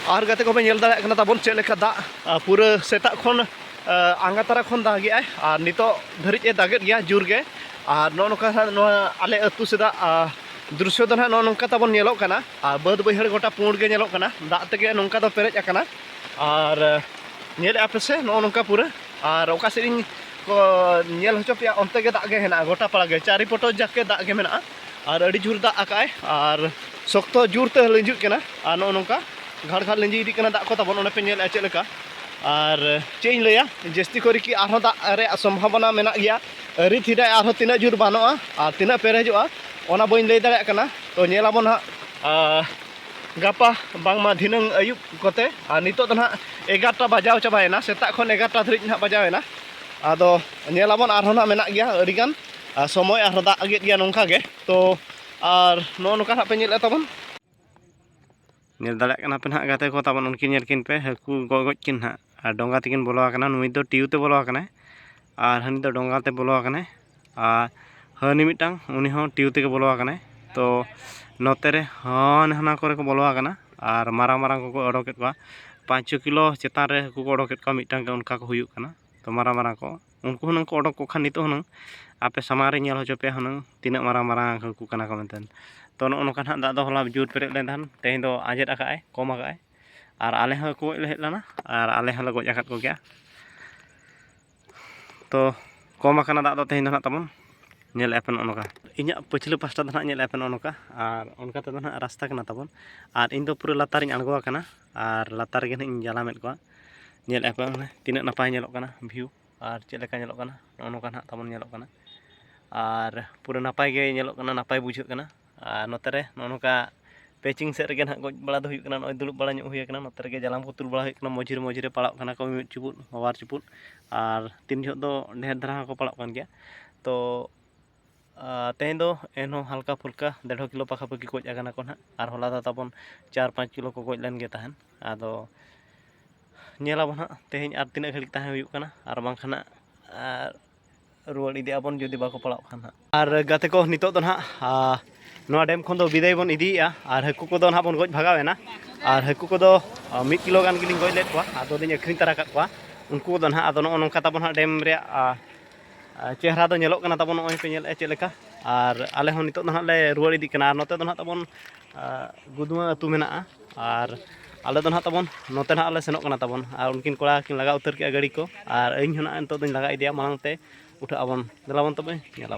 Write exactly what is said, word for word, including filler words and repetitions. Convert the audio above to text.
ᱟᱨ ᱜᱟᱛᱮ ᱠᱚᱯᱮ ᱧᱮᱞ ᱫᱟᱲᱮᱭᱟᱜ ᱠᱟᱱᱟ ᱛᱟᱵᱚᱱ ᱪᱮᱫ ᱞᱮᱠᱟ ᱫᱟᱜ, ᱟᱨ ᱯᱩᱨᱟᱹ ᱥᱮᱛᱟᱜ ᱠᱷᱚᱱ, ᱟᱨ ᱟᱸᱜᱟ ᱛᱟᱨᱟ ᱠᱷᱚᱱ ᱫᱟᱜᱮᱜᱼᱟᱭ, ᱟᱨ ᱱᱤᱛᱚᱜ ᱫᱷᱟᱹᱨᱤᱡ ᱮ ᱫᱟᱜᱮᱫ ᱜᱮᱭᱟ ᱡᱳᱨ ᱜᱮ᱾ ᱟᱨ ᱱᱚᱜᱼᱚ ᱱᱚᱝᱠᱟ ᱦᱟᱸᱜ ᱱᱚᱣᱟ ᱟᱞᱮ ᱟᱹᱛᱩ ᱥᱮᱫᱟᱜ, ᱟᱨ ᱫᱨᱤᱥᱥᱚ ᱫᱚ ᱱᱟᱦᱟᱜ ᱱᱚᱜᱼᱚ ᱱᱚᱝᱠᱟ ᱛᱟᱵᱚᱱ ᱧᱮᱞᱚᱜ ᱠᱟᱱᱟ᱾ ᱟᱨ ᱵᱟᱹᱫᱽ ᱵᱟᱹᱭᱦᱟᱹᱲ ᱜᱚᱴᱟ ᱯᱩᱸᱰ ᱜᱮ ᱧᱮᱞᱚᱜ ᱠᱟᱱᱟ, ᱫᱟᱜ ᱛᱮᱜᱮ ᱱᱚᱝᱠᱟ ᱫᱚ ᱯᱮᱨᱮᱡ ᱟᱠᱟᱱᱟ᱾ ᱟᱨ ᱧᱮᱞᱮᱫᱼᱟ ᱯᱮ ᱥᱮ ᱱᱚᱜᱼᱚ ᱱᱚᱝᱠᱟ ᱯᱩᱨᱟᱹ, ᱟᱨ ᱚᱠᱟ ᱥᱮᱫ ᱤᱧ ᱠᱚ ᱧᱮᱞ ᱦᱚᱪᱚ ᱯᱮᱭᱟ, ᱚᱱᱛᱮ ᱜᱮ ᱫᱟᱜ ᱜᱮ ᱦᱮᱱᱟᱜᱼᱟ, ᱜᱚᱴᱟ ᱯᱟᱲᱟ ᱜᱮ, ᱪᱟᱨᱤ ᱯᱚᱴᱚ ᱡᱟᱠᱮ ᱫᱟᱜ ᱜᱮ ᱢᱮᱱᱟᱜᱼᱟ᱾ ᱟᱨ ᱟᱹᱰᱤ ᱡᱳᱨ ᱫᱟᱜ ᱟᱠᱟᱜᱼᱟᱭ, ᱟᱨ ᱥᱚᱠᱛᱚ ᱡᱳᱨ ᱛᱮ ᱞᱤᱸᱡᱩᱜ ᱠᱟᱱᱟ᱾ ᱟᱨ ᱱᱚᱜᱼᱚ ᱱᱚᱝᱠᱟ ᱜᱷᱟᱴ ᱜᱷᱟᱴ ᱞᱤᱸᱡᱤ ᱤᱫᱤᱜ ᱠᱟᱱᱟ ᱫᱟᱜ ᱠᱚ ᱛᱟᱵᱚᱱ, ᱚᱸᱰᱮ ᱯᱮ ᱧᱮᱞᱮᱫᱼᱟ ᱪᱮᱫ ᱞᱮᱠᱟ᱾ ᱟᱨ ᱪᱮᱫ ᱤᱧ ᱞᱟᱹᱭᱟ, ᱡᱟᱹᱥᱛᱤ ᱠᱚᱨᱮ ᱠᱤ ᱟᱨᱦᱚᱸ ᱫᱟᱜ ᱨᱮᱭᱟᱜ ᱥᱚᱢᱵᱷᱟᱵᱚᱱᱟ ᱢᱮᱱᱟᱜ ᱜᱮᱭᱟ᱾ ᱟᱹᱨᱤ ᱛᱷᱤᱨᱟᱭ ᱟᱨᱦᱚᱸ ᱛᱤᱱᱟᱹᱜ ᱡᱳᱨ ᱵᱟᱱᱚᱜᱼᱟ ᱟᱨ ᱛᱤᱱᱟᱹᱜ ᱯᱮᱨᱮᱡᱚᱜᱼᱟ, ᱚᱱᱟ ᱵᱟᱹᱧ ᱞᱟᱹᱭ ᱫᱟᱲᱮᱭᱟᱜ ᱠᱟᱱᱟ᱾ ᱛᱚ ᱧᱮᱞᱟᱵᱚᱱ ᱦᱟᱸᱜ, ᱟᱨ ᱜᱟᱯᱟ ᱵᱟᱝᱢᱟ ᱫᱷᱤᱱᱟᱹᱝ ᱟᱹᱭᱩᱵ ᱠᱚᱛᱮ᱾ ᱟᱨ ᱱᱤᱛᱚᱜ ᱫᱚ ᱱᱟᱦᱟᱜ ᱮᱜᱟᱨᱚᱴᱟ ᱵᱟᱡᱟᱣ ᱪᱟᱵᱟᱭᱮᱱᱟ, ᱥᱮᱛᱟᱜ ᱠᱷᱚᱱ ᱮᱜᱟᱨᱚᱴᱟ ᱫᱷᱟᱹᱨᱤᱡ ᱱᱟᱦᱟᱜ ᱵᱟᱡᱟᱣᱮᱱᱟ᱾ ᱟᱫᱚ ᱧᱮᱞᱟᱵᱚᱱ ᱟᱨᱦᱚᱸ ᱱᱟᱦᱟᱜ ᱢᱮᱱᱟᱜ ᱜᱮᱭᱟ ᱟᱹᱰᱤᱜᱟᱱ, ᱟᱨ ᱥᱚᱢᱚᱭ ᱟᱨᱦᱚᱸ ᱫᱟᱜ ᱟᱜᱮᱫ ᱜᱮᱭᱟ ᱱᱚᱝᱠᱟ ᱜᱮ᱾ ᱛᱚ ᱟᱨ ᱱᱚᱜᱼᱚ ᱱᱚᱝᱠᱟ ᱱᱟᱦᱟᱜ ᱯᱮ ᱧᱮᱞᱮᱫ ᱛᱟᱵᱚᱱ, ᱧᱮᱞ ᱫᱟᱲᱮᱭᱟᱜ ᱠᱟᱱᱟ ᱯᱮ ᱱᱟᱦᱟᱜ ᱜᱟᱛᱮ ᱠᱚ ᱛᱟᱵᱚᱱ, ᱩᱱᱠᱤᱱ ᱧᱮᱞ ᱠᱤᱱ ᱯᱮ, ᱦᱟᱹᱠᱩ ᱜᱚᱡ ᱜᱚᱡ ᱠᱤᱱ ᱱᱟᱦᱟᱜ᱾ ᱟᱨ ᱰᱚᱸᱜᱟ ᱛᱮᱠᱤᱱ ᱵᱚᱞᱚ ᱟᱠᱟᱱᱟ, ᱱᱩᱭ ᱫᱚ ᱴᱤᱭᱩ ᱛᱮ ᱵᱚᱞᱚ ᱟᱠᱟᱱᱟᱭ, ᱟᱨ ᱦᱟᱹᱱᱤ ᱫᱚ ᱰᱚᱸᱜᱟ ᱛᱮ ᱵᱚᱞᱚ ᱟᱠᱟᱱᱟᱭ᱾ ᱟᱨ ᱦᱟᱹᱱᱤ ᱢᱤᱫᱴᱟᱝ, ᱩᱱᱤ ᱦᱚᱸ ᱴᱤᱭᱩ ᱛᱮᱜᱮ ᱵᱚᱞᱚ ᱟᱠᱟᱱᱟᱭ᱾ ᱛᱚ ᱱᱚᱛᱮ ᱨᱮ ᱦᱟᱱᱟ ᱦᱟᱱᱟ ᱠᱚᱨᱮ ᱠᱚ ᱵᱚᱞᱚ ᱟᱠᱟᱱᱟ, ᱟᱨ ᱢᱟᱨᱟᱝ ᱢᱟᱨᱟᱝ ᱠᱚᱠᱚ ᱚᱰᱚᱠᱮᱫ ᱠᱚᱣᱟ᱾ ᱯᱟᱸᱪ ᱪᱷᱚ ᱠᱤᱞᱳ ᱪᱮᱛᱟᱱ ᱨᱮ ᱦᱟᱹᱠᱩ ᱠᱚ ᱚᱰᱚᱠᱮᱫ ᱠᱚᱣᱟ, ᱢᱤᱫᱴᱟᱝ ᱜᱮ ᱚᱱᱠᱟ ᱠᱚ ᱦᱩᱭᱩᱜ ᱠᱟᱱᱟ᱾ ᱛᱚ ᱢᱟᱨᱟᱝ ᱢᱟᱨᱟᱝ ᱠᱚ, ᱩᱱᱠᱩ ᱦᱩᱱᱟᱹᱝ ᱠᱚ ᱚᱰᱚᱠ ᱠᱚ ᱠᱷᱟᱱ ᱱᱤᱛᱚᱜ ᱦᱩᱱᱟᱹᱝ ᱟᱯᱮ ᱥᱟᱢᱟᱝ ᱨᱮ ᱧᱮᱞ ᱦᱚᱪᱚ ᱯᱮᱭᱟ ᱦᱩᱱᱟᱹᱝ ᱛᱤᱱᱟᱹᱜ ᱢᱟᱨᱟᱝ ᱢᱟᱨᱟᱝ ᱦᱟᱹᱠᱩ ᱠᱟᱱᱟ ᱠᱚ ᱢᱮᱱᱛᱮ᱾ ᱛᱚ ᱱᱚᱜᱼᱚ ᱱᱚᱝᱠᱟ ᱱᱟᱦᱟᱜ ᱫᱟᱜ ᱫᱚ ᱦᱚᱞᱟ ᱡᱳᱨ ᱯᱮᱨᱮᱡ ᱞᱮᱱ ᱛᱟᱦᱮᱱ, ᱛᱮᱦᱮᱧ ᱫᱚ ᱟᱸᱡᱮᱫ ᱟᱠᱟᱫᱼᱟᱭ, ᱠᱚᱢ ᱟᱠᱟᱫᱼᱟᱭ᱾ ᱟᱨ ᱟᱞᱮ ᱦᱚᱸ ᱦᱟᱹᱠᱩ ᱜᱚᱡ ᱞᱮ ᱦᱮᱡ ᱞᱮᱱᱟ, ᱟᱨ ᱟᱞᱮ ᱦᱚᱸᱞᱮ ᱜᱚᱡ ᱟᱠᱟᱫ ᱠᱚᱜᱮᱭᱟ᱾ ᱛᱚ ᱠᱚᱢ ᱟᱠᱟᱱᱟ ᱫᱟᱜ ᱫᱚ ᱛᱮᱦᱮᱧ ᱫᱚ ᱱᱟᱦᱟᱜ ᱛᱟᱵᱚᱱ, ᱧᱮᱞᱮᱫᱼᱟ ᱯᱮ ᱱᱚᱜᱼᱚ ᱱᱚᱝᱠᱟ᱾ ᱤᱧᱟᱹᱜ ᱯᱟᱹᱪᱷᱞᱟᱹ ᱯᱟᱥᱴᱟ ᱫᱚ ᱱᱟᱦᱟᱜ ᱧᱮᱞᱮᱫᱼᱟ ᱯᱮ ᱱᱚᱜᱼᱚ ᱱᱚᱝᱠᱟ, ᱟᱨ ᱚᱱᱠᱟ ᱛᱮᱫᱚ ᱱᱟᱦᱟᱜ ᱨᱟᱥᱛᱟ ᱠᱟᱱᱟ ᱛᱟᱵᱚᱱ᱾ ᱟᱨ ᱤᱧ ᱫᱚ ᱯᱩᱨᱟᱹ ᱞᱟᱛᱟᱨᱤᱧ ᱟᱬᱜᱚ ᱟᱠᱟᱱᱟ, ᱟᱨ ᱞᱟᱛᱟᱨ ᱨᱮᱜᱮ ᱱᱟᱦᱟᱜ ᱤᱧ ᱡᱟᱞᱟᱢᱮᱫ ᱠᱚᱣᱟ᱾ ᱧᱮᱞᱮᱫᱼᱟ ᱯᱮ ᱛᱤᱱᱟᱹᱜ ᱱᱟᱯᱟᱭ ᱧᱮᱞᱚᱜ ᱠᱟᱱᱟ ᱵᱷᱤᱭᱩ, ᱟᱨ ᱪᱮᱫ ᱞᱮᱠᱟ ᱧᱮᱞᱚᱜ ᱠᱟᱱᱟ, ᱱᱚᱜᱼᱚ ᱱᱚᱝᱠᱟ ᱱᱟᱦᱟᱜ ᱛᱟᱵᱚᱱ ᱧᱮᱞᱚᱜ ᱠᱟᱱᱟ᱾ ᱟᱨ ᱯᱩᱨᱟᱹ ᱱᱟᱯᱟᱭ ᱜᱮ ᱧᱮᱞᱚᱜ ᱠᱟᱱᱟ, ᱱᱟᱯᱟᱭ ᱵᱩᱡᱷᱟᱹᱜ ᱠᱟᱱᱟ᱾ ᱟᱨ ᱱᱚᱛᱮ ᱨᱮ ᱱᱚᱜᱼᱚ ᱱᱚᱝᱠᱟ ᱯᱮᱪᱤᱝ ᱥᱮᱫ ᱨᱮᱜᱮ ᱱᱟᱦᱟᱜ ᱜᱚᱡ ᱵᱟᱲᱟ ᱫᱚ ᱦᱩᱭᱩᱜ ᱠᱟᱱᱟ᱾ ᱱᱚᱜᱼᱚᱭ ᱫᱩᱲᱩᱵ ᱵᱟᱲᱟ ᱧᱚᱜ ᱦᱩᱭ ᱟᱠᱟᱱᱟ, ᱱᱚᱛᱮ ᱨᱮᱜᱮ ᱡᱟᱞᱟᱢ ᱠᱚ ᱛᱩᱞ ᱵᱟᱲᱟ ᱦᱩᱭᱩᱜ ᱠᱟᱱᱟ, ᱢᱚᱡᱷᱤᱨᱮ ᱢᱚᱡᱷᱤᱨᱮ ᱯᱟᱲᱟᱜ ᱠᱟᱱᱟ ᱠᱚ ᱢᱤᱢᱤᱫ ᱪᱩᱯᱩᱫ, ᱵᱟᱨ ᱪᱩᱯᱩᱫ, ᱟᱨ ᱛᱤᱱ ᱡᱚᱦᱚᱜ ᱫᱚ ᱰᱷᱮᱨ ᱫᱷᱟᱨᱟ ᱦᱚᱸᱠᱚ ᱯᱟᱲᱟᱜ ᱠᱟᱱ ᱜᱮᱭᱟ᱾ ᱛᱚ ᱟᱨ ᱛᱮᱦᱮᱧ ᱫᱚ ᱮᱱᱦᱚᱸ ᱦᱟᱞᱠᱟ ᱯᱷᱩᱞᱠᱟ ᱰᱮᱲᱦᱚ ᱠᱤᱞᱳ ᱯᱟᱠᱷᱟᱯᱟᱹᱠᱷᱤ ᱜᱚᱡ ᱟᱠᱟᱱᱟ ᱠᱚ ᱱᱟᱦᱟᱜ, ᱟᱨ ᱦᱚᱞᱟ ᱫᱚ ᱛᱟᱵᱚᱱ ᱪᱟᱨ ᱯᱟᱸᱪ ᱠᱤᱞᱳ ᱠᱚ ᱜᱚᱡ ᱞᱮᱱ ᱜᱮ ᱛᱟᱦᱮᱱ᱾ ᱟᱫᱚ ᱧᱮᱞᱟᱵᱚᱱ ᱦᱟᱸᱜ ᱛᱮᱦᱮᱧ ᱟᱨ ᱛᱤᱱᱟᱹᱜ ᱜᱷᱟᱹᱲᱤᱡ ᱛᱟᱦᱮᱸ ᱦᱩᱭᱩᱜ ᱠᱟᱱᱟ, ᱟᱨ ᱵᱟᱝᱠᱷᱟᱱ ᱦᱟᱸᱜ, ᱟᱨ ᱨᱩᱣᱟᱹᱲ ᱤᱫᱤᱜ ᱟᱵᱚᱱ ᱡᱩᱫᱤ ᱵᱟᱠᱚ ᱯᱟᱲᱟᱜ ᱠᱷᱟᱱ ᱦᱟᱸᱜ᱾ ᱟᱨ ᱜᱟᱛᱮ ᱠᱚ, ᱱᱤᱛᱚᱜ ᱫᱚ ᱱᱟᱦᱟᱜ, ᱟᱨ ᱱᱚᱣᱟ ᱰᱮᱢ ᱠᱷᱚᱱ ᱫᱚ ᱵᱤᱫᱟᱹᱭ ᱵᱚᱱ ᱤᱫᱤᱭᱮᱫᱼᱟ, ᱟᱨ ᱦᱟᱹᱠᱩ ᱠᱚᱫᱚ ᱱᱟᱦᱟᱜ ᱵᱚᱱ ᱜᱚᱡ ᱵᱷᱟᱜᱟᱣ ᱮᱱᱟ᱾ ᱟᱨ ᱦᱟᱹᱠᱩ ᱠᱚᱫᱚ ᱢᱤᱫ ᱠᱤᱞᱳ ᱜᱟᱱ ᱜᱮᱞᱤᱧ ᱜᱚᱡ ᱞᱮᱫ ᱠᱚᱣᱟ, ᱟᱫᱚᱞᱤᱧ ᱟᱹᱠᱷᱨᱤᱧ ᱛᱟᱨᱟ ᱠᱟᱜ ᱠᱚᱣᱟ᱾ ᱩᱱᱠᱩ ᱫᱚ ᱱᱟᱦᱟᱜ ᱟᱫᱚ ᱱᱚᱜᱼᱚ ᱱᱚᱝᱠᱟ ᱛᱟᱵᱚᱱ ᱦᱟᱸᱜ ᱰᱮᱢ ᱨᱮᱭᱟᱜ ᱪᱮᱦᱨᱟ ᱫᱚ ᱧᱮᱞᱚᱜ ᱠᱟᱱᱟ ᱛᱟᱵᱚᱱ, ᱱᱚᱜᱼᱚᱭ ᱯᱮ ᱧᱮᱞᱮᱫᱼᱟ ᱪᱮᱫ ᱞᱮᱠᱟ᱾ ᱟᱨ ᱟᱞᱮ ᱦᱚᱸ ᱱᱤᱛᱚᱜ ᱫᱚ ᱱᱟᱦᱟᱜ ᱞᱮ ᱨᱩᱣᱟᱹᱲ ᱤᱫᱤᱜ ᱠᱟᱱᱟ᱾ ᱟᱨ ᱱᱚᱛᱮ ᱫᱚ ᱱᱟᱦᱟᱜ ᱛᱟᱵᱚᱱ ᱜᱩᱫᱩᱢᱟᱹ ᱟᱹᱛᱩ ᱢᱮᱱᱟᱜᱼᱟ᱾ ᱟᱨ ᱟᱞᱮ ᱫᱚ ᱱᱟᱦᱟᱜ ᱛᱟᱵᱚᱱ ᱱᱚᱛᱮ ᱱᱟᱦᱟᱜ ᱞᱮ ᱥᱮᱱᱚᱜ ᱠᱟᱱᱟ ᱛᱟᱵᱚᱱ᱾ ᱟᱨ ᱩᱱᱠᱤᱱ ᱠᱚᱲᱟ ᱠᱤᱱ ᱞᱟᱜᱟ ᱩᱛᱟᱹᱨ ᱠᱮᱜᱼᱟ ᱜᱟᱹᱰᱤ ᱠᱚ, ᱟᱨ ᱤᱧ ᱦᱚᱸ ᱱᱟᱦᱟᱜ ᱱᱤᱛᱚᱜ ᱫᱚᱧ ᱞᱟᱜᱟ ᱤᱫᱤᱭᱟ ᱢᱟᱲᱟᱝ ᱛᱮ᱾ ᱩᱴᱷᱟᱹᱜ ᱟᱵᱚᱱ, ᱫᱮᱞᱟ ᱵᱚᱱ ᱛᱚᱵᱮ ᱧᱮᱞ ᱟᱵᱚᱱ᱾